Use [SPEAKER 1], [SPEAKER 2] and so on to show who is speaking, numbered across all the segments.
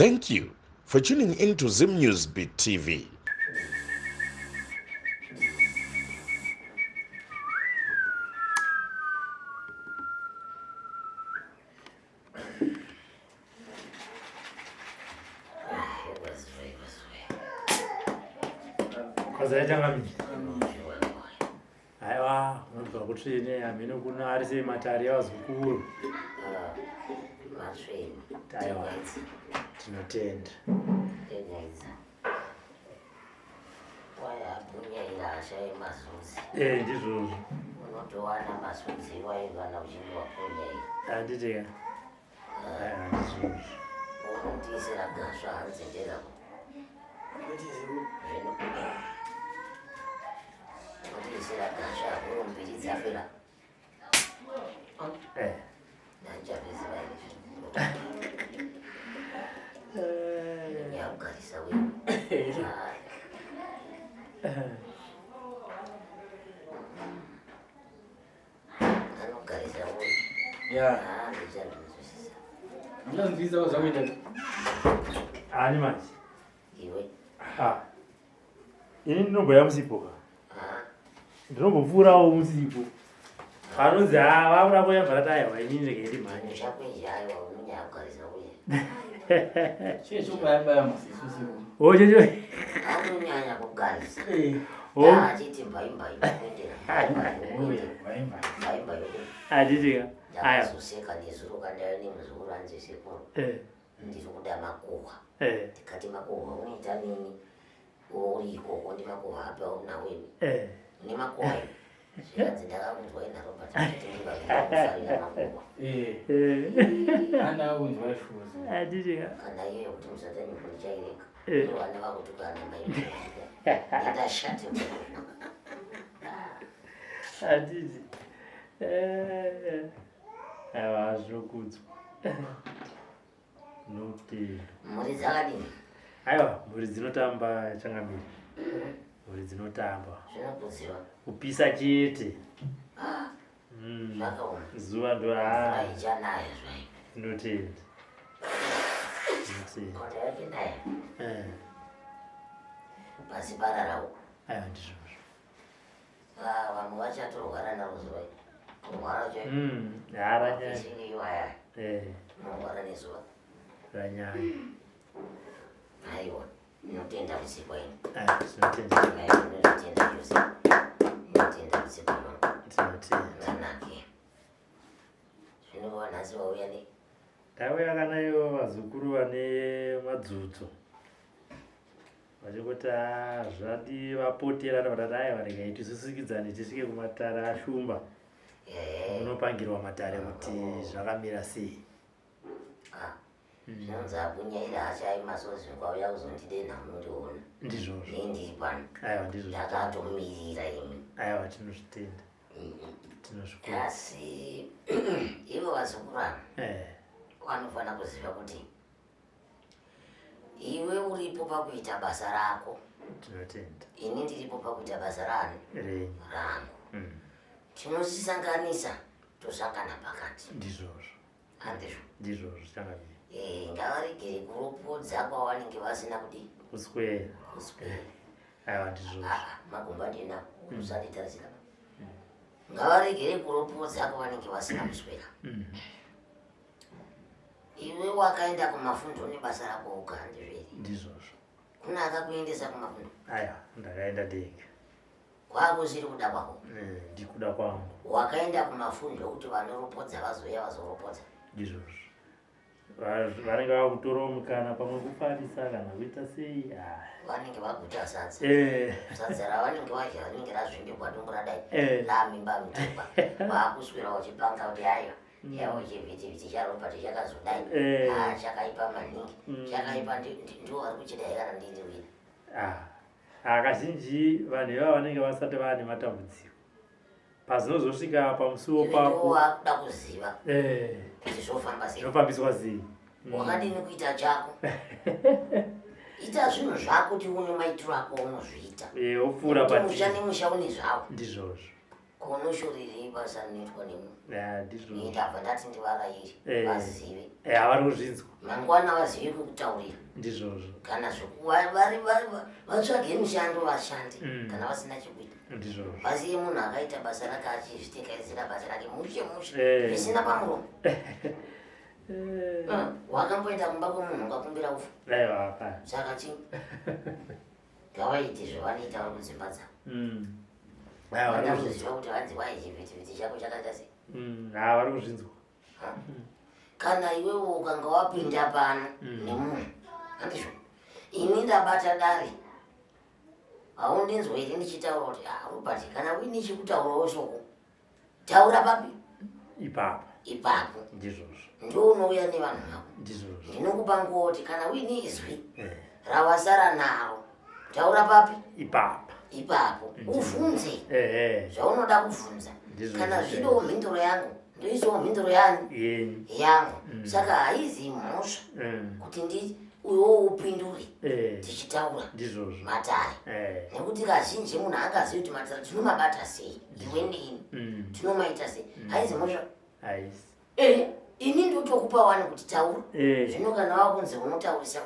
[SPEAKER 1] Thank you for tuning in to Zim News Beat TV.
[SPEAKER 2] Aiwa, unobva kutsvene hameno kuno ari sei matare evazukuru.
[SPEAKER 3] Ah, matsvene.
[SPEAKER 2] Aiwa, tinotenda.
[SPEAKER 3] Tendaidza. Wayabunyaira hasha yemazudzi.
[SPEAKER 2] Eh, ndizvozvo.
[SPEAKER 3] Unotowana masudzi iwayo kana uchinge wapunyaira.
[SPEAKER 2] Handiti ka? Aiwa, ndizvozvo.
[SPEAKER 3] Unondiisira gasva hanzi nderako. Zvino. Unondiisira gasva huro mbiri dzapera.
[SPEAKER 2] Eh.
[SPEAKER 3] Nandichaviziva izvi. Nyakugarisa wewe. Anogarisa wewe.
[SPEAKER 4] Ya.
[SPEAKER 3] Ah, ndichanzwisisa.
[SPEAKER 4] Ndinonzwisa zvakuita.
[SPEAKER 2] Ani manje?
[SPEAKER 3] Iwe.
[SPEAKER 2] Ah. Ini ndinomboya musipo ka.
[SPEAKER 3] Ah.
[SPEAKER 2] Ndinombopfuurawo musipo. Panonzi ah vakuda kuya bva tati aiwa inini rege ndimhanye.
[SPEAKER 3] Uchakwezha aiwa unonyanya kugarisa uye.
[SPEAKER 4] Chie chobaya baya maziso siku.
[SPEAKER 2] Oh checho.
[SPEAKER 3] Anonyanya kugarisa.
[SPEAKER 4] Eh.
[SPEAKER 2] Oh.
[SPEAKER 3] Achiti mbai mbai kuendera.
[SPEAKER 4] Oye, mbai mbai.
[SPEAKER 3] Mbai mbai.
[SPEAKER 2] Handiti ka? Aiwa.
[SPEAKER 3] Ndakazoseka nezuro kandaiva nemuzukuru hanzi sekuru.
[SPEAKER 2] Eh.
[SPEAKER 3] Ndiri kuda makuhwa.
[SPEAKER 2] Eh.
[SPEAKER 3] Ndikati makuhwa unoita nini? Uri ikoko ndi makuhwa api aunawo iwe?
[SPEAKER 2] Eh.
[SPEAKER 3] Une makuhwa iwe? Zvikanzi ndakakunzwa ina Robert kuti ndingakufarira makuhwa.
[SPEAKER 4] Eh.
[SPEAKER 2] Eh.
[SPEAKER 4] Ana kunzwa shuzi.
[SPEAKER 2] Handiti ka?
[SPEAKER 3] Kana iyoyo kuti musatanyoko ndichaireka.
[SPEAKER 2] Eh.
[SPEAKER 3] Vana vakutukana mai. Ndashate.
[SPEAKER 2] Handiti. Eh. Aiwa zvinokudzwa. Notenda.
[SPEAKER 3] Mhuri dzakadini?
[SPEAKER 2] Aiwa mhuri dzinotamba changamire. Mhuri dzinotamba.
[SPEAKER 3] Zvinokudziwa.
[SPEAKER 2] Kupisa chete.
[SPEAKER 3] Zvakaoma.
[SPEAKER 2] Zuva ndo
[SPEAKER 3] Mvura
[SPEAKER 2] ah
[SPEAKER 3] ichanaya zvayo.
[SPEAKER 2] ndinotenda. Ndinotenda.
[SPEAKER 3] Konda yakenaya.
[SPEAKER 2] Eh.
[SPEAKER 3] Pasi pararawo.
[SPEAKER 2] Aiwa ndizvozvo.
[SPEAKER 3] Ah, vamwe vachatorwara naro zuva iri. Kurwara chaiko.
[SPEAKER 2] Ha ranyanya.
[SPEAKER 3] Mapisiro iwaya.
[SPEAKER 2] Eh,
[SPEAKER 3] Unorwara nezuva.
[SPEAKER 2] ranyanya.
[SPEAKER 3] Aiwa. Ndinotenda kusikwa ini.
[SPEAKER 2] Ah, tinotenda.
[SPEAKER 3] Aiwa, ndinotenda chose. Ndinotenda kusikwa wangu.
[SPEAKER 2] Tinotenda.
[SPEAKER 3] Nganake. Zvino nhasi wauya ne
[SPEAKER 2] Ndauya kana ivo vazukuru vane madzudzo. Vachingoti ah zvadi vapotera vatati aiwa regai tisusikidzane tisvike kumatare ashumba.
[SPEAKER 3] Eh.
[SPEAKER 2] Munopangirwa matare kuti zvakamira sei.
[SPEAKER 3] Ah. Zvinonzi akunyaira hasha masozi kwauya kuzondidenha munondiona.
[SPEAKER 2] Ndizvozvo.
[SPEAKER 3] Ini ndiri pano.
[SPEAKER 2] Aiwa ndizvozvo.
[SPEAKER 3] Ndakatomirira imi.
[SPEAKER 2] Aiwa tinozvitenda. Tinozvikudza.
[SPEAKER 3] Asi ivo vazukuru ava
[SPEAKER 2] Eh.
[SPEAKER 3] vanofanira kuziva kuti iwe uripo pakuita basa rako,
[SPEAKER 2] Tinotenda.
[SPEAKER 3] ini ndiripo pakuita basa rani
[SPEAKER 2] Renyu.
[SPEAKER 3] rangu. Tinosisanganisa tosangana pakati.
[SPEAKER 2] Ndizvozvo.
[SPEAKER 3] Handizvo.
[SPEAKER 2] Ndizvozvo changamire.
[SPEAKER 3] Eh, ngavaregere kuropodza kwavanenge vasina kudii
[SPEAKER 2] Kuswera.
[SPEAKER 3] kuswera.
[SPEAKER 2] Aiwa ndizvozvo.
[SPEAKER 3] Ah, magumba ndinawo usanditarisira. Ngavaregere kuropodza kwavanenge vasina kuswera. Iwe wakaenda kumafundo nebasa rako woga handizvo here?
[SPEAKER 2] Ndizvozvo.
[SPEAKER 3] Kuna akakuendesa kumafundo?
[SPEAKER 2] Aiwa ndakaenda ndega.
[SPEAKER 3] Kwakusiri kuda kwako?
[SPEAKER 2] Eh, ndikuda kwangu.
[SPEAKER 3] Wakaenda kumafundo kuti vanoropodza vazouya vazoropodza.
[SPEAKER 2] Ndizvozvo. Vanenge vakutorawo mukana pamwe kufarisa kana kuita sei. Ah.
[SPEAKER 3] Vanenge vaguta sadza.
[SPEAKER 2] Eh.
[SPEAKER 3] Sadza ravanenge vadya rinenge razvimbirwa dumbu radai.
[SPEAKER 2] Eh.
[SPEAKER 3] Ramimba mitumba. Vakuswera vachipanga kuti aiwa. Yawo chivhitivhiti chaRobert chakazodai.
[SPEAKER 2] Eh.
[SPEAKER 3] Ah, chakaipa maningi. Chakaipa ndiwo vari kuchidai kana ndini wina.
[SPEAKER 2] Ah. Ah, kazhinji vanhu ivava vanenge vasati vaane matambudziko. Pazinozosvika pamusuwo
[SPEAKER 3] Iwe
[SPEAKER 2] pako.
[SPEAKER 3] ndiwo wakuda kuziva
[SPEAKER 2] Eh.
[SPEAKER 3] kuti zvofamba sei.
[SPEAKER 2] Zvinofambiswa sei.
[SPEAKER 3] Wakadini kuita chako? Ita zvinhu zvako tione maitiro ako aunozviita.
[SPEAKER 2] Eh, wopfuura
[SPEAKER 3] Kuti musha
[SPEAKER 2] patiri.
[SPEAKER 3] nemusha une zvawo.
[SPEAKER 2] Ndizvozvo.
[SPEAKER 3] Kunoshorerei basa rinoitwa nemunhu?
[SPEAKER 2] Ya, ndizvo.
[SPEAKER 3] Ini ndabva ndati ndivaraire
[SPEAKER 2] Eh.
[SPEAKER 3] vazive.
[SPEAKER 2] Eh, vari kuzvinzwa.
[SPEAKER 3] Mangwana vazive kwekutaurira.
[SPEAKER 2] Ndizvozvo.
[SPEAKER 3] Kana vatsvage mishando vashande kana vasina chekuita.
[SPEAKER 2] Ndizvozvo.
[SPEAKER 3] Vazive munhu akaita basa rake achizvitekaidzira basa rake mushe mushe
[SPEAKER 2] Eh.
[SPEAKER 3] zvisina pamuromo.
[SPEAKER 2] Eh,
[SPEAKER 3] Wakamboenda kumba kwemunhu ukakumbira ufa.
[SPEAKER 2] Aiwa, hapana.
[SPEAKER 3] Saka chii? Ngavaite zvavanoita vari kudzimba dzavo.
[SPEAKER 2] Aiwa, vari
[SPEAKER 3] Vada
[SPEAKER 2] kuzvinzwa.
[SPEAKER 3] kuziva kuti hanzi wai chivhitivhiti chako chakaita sei.
[SPEAKER 2] Ha, vari kuzvinzwa.
[SPEAKER 3] Kana iwewe ukanga wapinda pano nemunhu, handizvo? Ini ndabata dare. Haundinzwa here ndichitaura kuti ah, Robert, kana uine chekutaurawo shoko, taura papi?
[SPEAKER 2] Ipapo.
[SPEAKER 3] Ipapo.
[SPEAKER 2] Ndizvozvo.
[SPEAKER 3] Ndounouya nevanhu vako.
[SPEAKER 2] Ndizvozvo.
[SPEAKER 3] Ndinokupa nguva kuti kana uine izwi
[SPEAKER 2] Eh.
[SPEAKER 3] rawasara naro, taura papi?
[SPEAKER 2] Ipapa.
[SPEAKER 3] Ipapo. Uvhunze
[SPEAKER 2] Ehe.
[SPEAKER 3] zvaunoda kuvhunza.
[SPEAKER 2] Ndizvozvo.
[SPEAKER 3] Kana zvidiwo mhinduro yangu, ndoisawo mhinduro yani
[SPEAKER 2] Yenyu.
[SPEAKER 3] yangu. Saka haizi mhosva kuti ndi uyowo upindure
[SPEAKER 2] Eh.
[SPEAKER 3] tichitaura
[SPEAKER 2] Ndizvozvo.
[SPEAKER 3] matare.
[SPEAKER 2] Eh.
[SPEAKER 3] Nekuti kazhinji munhu angazivi kuti matare tinomabata sei, iwe neni tinomaita sei. Haizi mhosva.
[SPEAKER 2] Haisi.
[SPEAKER 3] Eh, ini ndotokupa wani kuti taura.
[SPEAKER 2] Eh.
[SPEAKER 3] Zvino kana wakunzi unotaurisa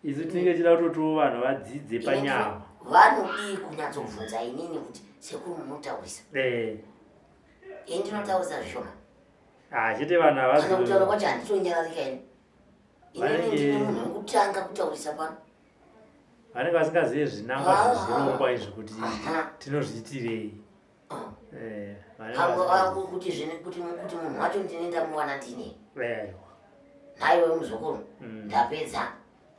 [SPEAKER 2] Isu tinenge tichida kutotiwo vanhu vadzidze panyama.
[SPEAKER 3] Vanodii kunyatsobvunza inini kuti sekuru munotaurisa?
[SPEAKER 2] Eh.
[SPEAKER 3] Ini ndinotaurisa zvishoma.
[SPEAKER 2] Ah, chete vanhu
[SPEAKER 3] Kana kutaura
[SPEAKER 2] havazo.
[SPEAKER 3] kwacho handitonyararika ini. Inini
[SPEAKER 2] Vanenge-
[SPEAKER 3] ndine munhu wekutanga kutaurisa pano.
[SPEAKER 2] Vanenge vasingazivi zvinangwa
[SPEAKER 3] Ah.
[SPEAKER 2] zvezvirongwa izvi kuti
[SPEAKER 3] Aha.
[SPEAKER 2] tinozviitirei. Eh, vanenge
[SPEAKER 3] Avo-
[SPEAKER 2] vasingazivi.
[SPEAKER 3] avo kuti zvine- kuti kuti munhu wacho ndine ndamuwana ndine.
[SPEAKER 2] Aiwa.
[SPEAKER 3] Nhaiwe muzukuru, ndapedza.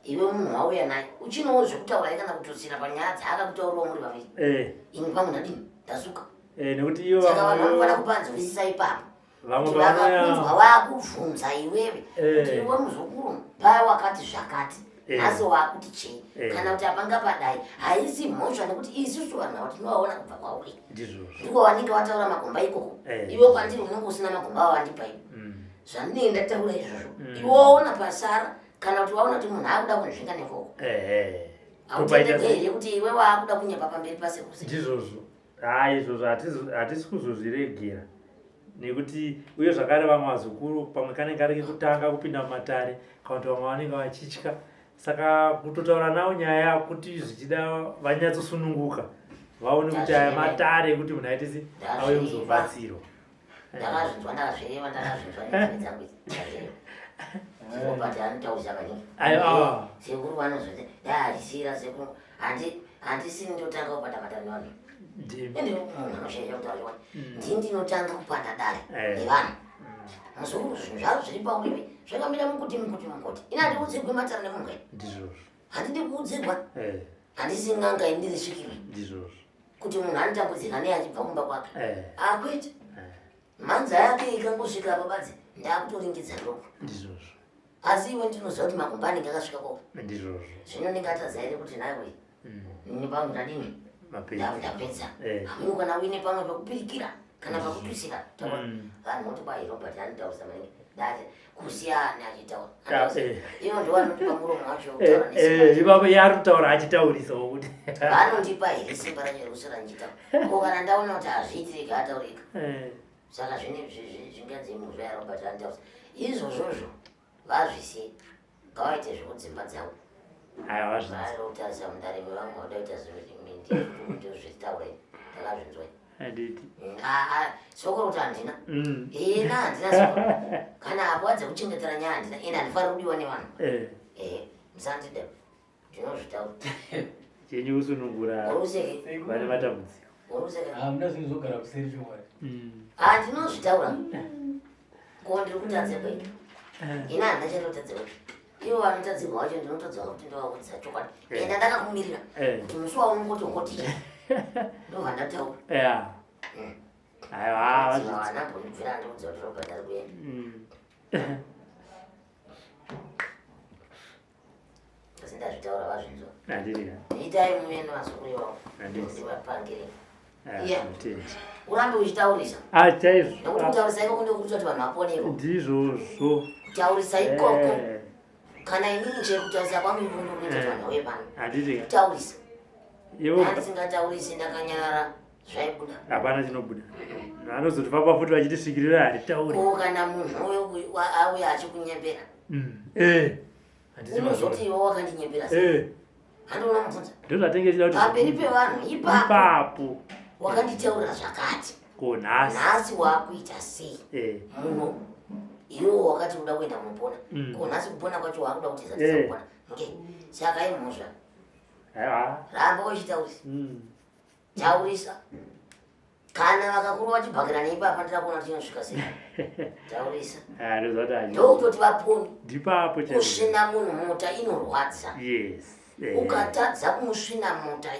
[SPEAKER 3] Iwe munhu wauya naye, uchinawo zvekutaura here kana kututsira panyaya dzaakakutaurirawo muri vaviri?
[SPEAKER 2] Eh.
[SPEAKER 3] Ini pangu ndadini? Ndasuka.
[SPEAKER 2] Eh, nekuti iyo
[SPEAKER 3] Saka vanhu vanofanira
[SPEAKER 2] vamwe
[SPEAKER 3] kupanzwisisa ipapo.
[SPEAKER 2] vamwe
[SPEAKER 3] Kuti
[SPEAKER 2] pavanouya
[SPEAKER 3] vakakunzwa vakubvunza iwewe
[SPEAKER 2] Eh.
[SPEAKER 3] kuti iwe muzukuru paya wakati zvakati
[SPEAKER 2] Eh.
[SPEAKER 3] nhasi wakuti chii
[SPEAKER 2] Eh.
[SPEAKER 3] kana kuti apanga padai haisi mhosva nekuti isusu vanhu ava tinovaona kubva kwauri
[SPEAKER 2] ndizvozvo.
[SPEAKER 3] ndiko vanenge vataura magomba ikoko
[SPEAKER 2] Eh.
[SPEAKER 3] iwe kwandiri unenge usina magomba awandipa iwe zvandinenge ndataura izvozvo iwe waona pasara kana kuti waona kuti munhu akuda kunzvenga nekoko
[SPEAKER 2] Ehe. Topaita
[SPEAKER 3] hautendege here kuti iwe waakuda kunyepa pamberi pasekuru
[SPEAKER 2] ndizvozvo. Ha, izvozvo hatisi kuzozviregera. Nekuti uye zvakare vamwe vazukuru pamwe kanenge kari kekutanga kupinda mumatare kana kuti vamwe vanenge vachitya. Saka kutotaura navo nyaya kuti zvichida vanyatsosununguka vaone kuti aya matare ekuti munhu aite se auye kuzobatsirwa.
[SPEAKER 3] Ndakazvinzwa, ndakazvireva, ndakazvinzwa nenzeve dzangu idzi, ndakazvireva. Robert anotaurisa maningi.
[SPEAKER 2] Aiwa.
[SPEAKER 3] Sekuru vanozoti dai achisiyira sekuru handisini ndotanga kupanda matare nevanhu.
[SPEAKER 2] Ndimi.
[SPEAKER 3] Ende munhu anoshaisha kutaura chokwadi. Ndini ndinotanga kupanda dare
[SPEAKER 2] Eh.
[SPEAKER 3] nevanhu. Muzukuru zvinhu zvavo zviri pauriwe zvakamira mukuti mukuti mukuti. Ini handikuudzirwi matare nemunhu kai.
[SPEAKER 2] Ndizvozvo.
[SPEAKER 3] Handidi kuudzirwa.
[SPEAKER 2] Eh,
[SPEAKER 3] Handisi n'anga ini ndiri svikirwe.
[SPEAKER 2] ndizvozvo.
[SPEAKER 3] Kuti munhu anotambudzika nei achibva kumba kwake.
[SPEAKER 2] Eh,
[SPEAKER 3] Akwete.
[SPEAKER 2] eh,
[SPEAKER 3] Mhanza yake ikangosvika pabadzi ndakutoringidza ndoko.
[SPEAKER 2] ndizvozvo.
[SPEAKER 3] Asi iwe ndinoziva kuti makumba anenge akasvika koko.
[SPEAKER 2] Ndizvozvo.
[SPEAKER 3] Zvino ndingatadza here kuti nhaiwe ini pangu ndadini?
[SPEAKER 2] Mapedza.
[SPEAKER 3] Ndapedza.
[SPEAKER 2] Eh.
[SPEAKER 3] Hameno kana uine pamwe pekupirikira kana pekutusira.
[SPEAKER 2] Mm.
[SPEAKER 3] Vanhu voti kwai Robert anotaurisa maningi. Ndati kusiyana achitaura.
[SPEAKER 2] Ah, eh.
[SPEAKER 3] Ivo ndivo vanotipa muromo wacho
[SPEAKER 2] Eh,
[SPEAKER 3] wekutaura nesimba
[SPEAKER 2] eh,
[SPEAKER 3] racho.
[SPEAKER 2] ipapo iye ari kutaura achitaurisawo kuti
[SPEAKER 3] Vanondipa here simba racho rekuswera ndichitaura? Ko kana ndaona kuti hazviitirika ataurika.
[SPEAKER 2] Eh,
[SPEAKER 3] Saka zvine zvinganzi mhosva yaRobert anotaurisa. Izvozvozvo vazvisiye. Ngavaite zvekudzimba dzavo.
[SPEAKER 2] aiwa vazvinzwa.
[SPEAKER 3] Vari kutarisa mudare mevamwe vada kuita zvindozvitaura ndakazvinzwa.
[SPEAKER 2] Handiti.
[SPEAKER 3] Soko kuti handina. Ina handina soko. Kana apo adze kuchengetera nyaya handina. Ina handifaniri kudiwa nevanhu.
[SPEAKER 2] Eh,
[SPEAKER 3] Ehe, musandida. Ndinozvitaura.
[SPEAKER 2] chenyu kusunungura
[SPEAKER 3] Uri useke.
[SPEAKER 2] vane matambudziko.
[SPEAKER 3] Uri useke.
[SPEAKER 4] Hamuna zvinhu zvogara kuseri chokwadi.
[SPEAKER 3] Ah, ndinozvitaura. Ko ndiri kutadza kwei? Ina handina chandinotadza kwei. Ivo vanotadzirwa vacho ndinotodzoka kuti ndovaudza chokwadi.
[SPEAKER 2] Eh.
[SPEAKER 3] Enda ndakakumirira.
[SPEAKER 2] Eh.
[SPEAKER 3] Kuti musi waunongoti ngoti. Ndobva ndataura.
[SPEAKER 2] Yeah. Aiwa, vazvinzwa.
[SPEAKER 3] Vana mbondibvira andiudza kuti Robert ari kuenda. Asi ndazvitaura vazvinzwa.
[SPEAKER 2] Handiti ka.
[SPEAKER 3] Itai muve nevazukuru ivavo.
[SPEAKER 2] Handiti.
[SPEAKER 3] Ndivapangire.
[SPEAKER 2] Ah,
[SPEAKER 3] Yeah.
[SPEAKER 2] nditende.
[SPEAKER 3] Urambe uchitaurisa.
[SPEAKER 2] Ah, chaizvo.
[SPEAKER 3] Nekuti kutaurisa ikoko ndiko kuti vanhu vapone ikoko.
[SPEAKER 2] Ndizvozvo.
[SPEAKER 3] Kutaurisa ikoko.
[SPEAKER 2] Eh,
[SPEAKER 3] Kana inini chero kutaurisa kwangu ikoko ndiko kunoita kuti vanhu vauye pano.
[SPEAKER 2] Handiti ka.
[SPEAKER 3] Kutaurisa.
[SPEAKER 2] Ivo
[SPEAKER 3] Handisingataurisi ndakanyarara. Zvaibuda.
[SPEAKER 2] Hapana chinobuda. Vanozoti vapa futi vachiti svikirira haritauri.
[SPEAKER 3] Ko kana munhu uyo auya achikunyepera.
[SPEAKER 2] Eh.
[SPEAKER 3] Unozoti iwe wakandinyepera sei?
[SPEAKER 2] Eh.
[SPEAKER 3] Handiona mubvunza.
[SPEAKER 2] Ndozvatenge tichida kuti
[SPEAKER 3] pamberi pevanhu ipapo.
[SPEAKER 2] Ipapo.
[SPEAKER 3] Wakanditaurira zvakati.
[SPEAKER 2] Ko nhasi.
[SPEAKER 3] Nhasi wakuita sei?
[SPEAKER 2] Eh.
[SPEAKER 3] Muno iwe wakati uda kuenda kunopona. Ko nhasi kupona kwacho wakuda kuti zati kupona. Nge. Saka imhosva.
[SPEAKER 2] Aiwa.
[SPEAKER 3] Ramba uchitaurisa. Taurisa. Kana vakakurova chibhakera neipapa ndira kuona kuti chinosvika sei. Taurisa.
[SPEAKER 2] Ah, ndozvati ayi.
[SPEAKER 3] Ndokutoti vapone.
[SPEAKER 2] Ndipapo chaipo.
[SPEAKER 3] Kusvina munhu mota inorwadza.
[SPEAKER 2] Yes.
[SPEAKER 3] Ukatadza kumusvina mota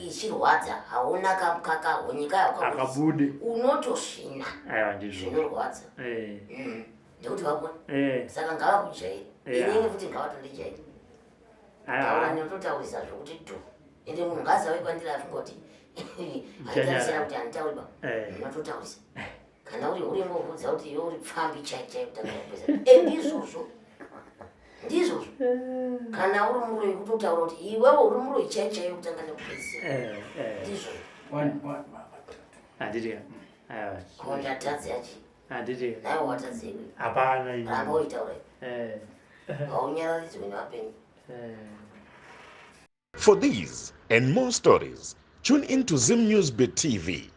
[SPEAKER 3] ichirwadza hauna kakahonye kayo
[SPEAKER 2] Akabude.
[SPEAKER 3] Unotosvina.
[SPEAKER 2] Aiwa ndizvo.
[SPEAKER 3] Zvinorwadza. Ndekuti vapone. Saka ngavakujaire. Inini futi ngavatondijaire. Taura ndinototaurisa zvokuti dhu. Ende munhu ngaasauye kwandiri afunga kuti aitarisira kuti handitauri ba. Ndinototaurisa. Kana uri uri ngokuudza kuti iwe uri pfambi chai chai kutanga kupesa. Ndizvozvo. Ndizvozvo. Kana uri muroyi kutotaura kuti iwewe uri muroyi chai chai kutanga nekupedzisira. Ndizvozvo.
[SPEAKER 4] One, one.
[SPEAKER 2] Handiti. Aiwa.
[SPEAKER 3] Ko ndatadza yachi.
[SPEAKER 2] Handiti.
[SPEAKER 3] Nawe watadza iwe.
[SPEAKER 2] Hapana ini.
[SPEAKER 3] Ramba uchitaura. Haunyararidzwi nevapenyu.
[SPEAKER 1] For these and more stories, tune in to Zim News Bit TV.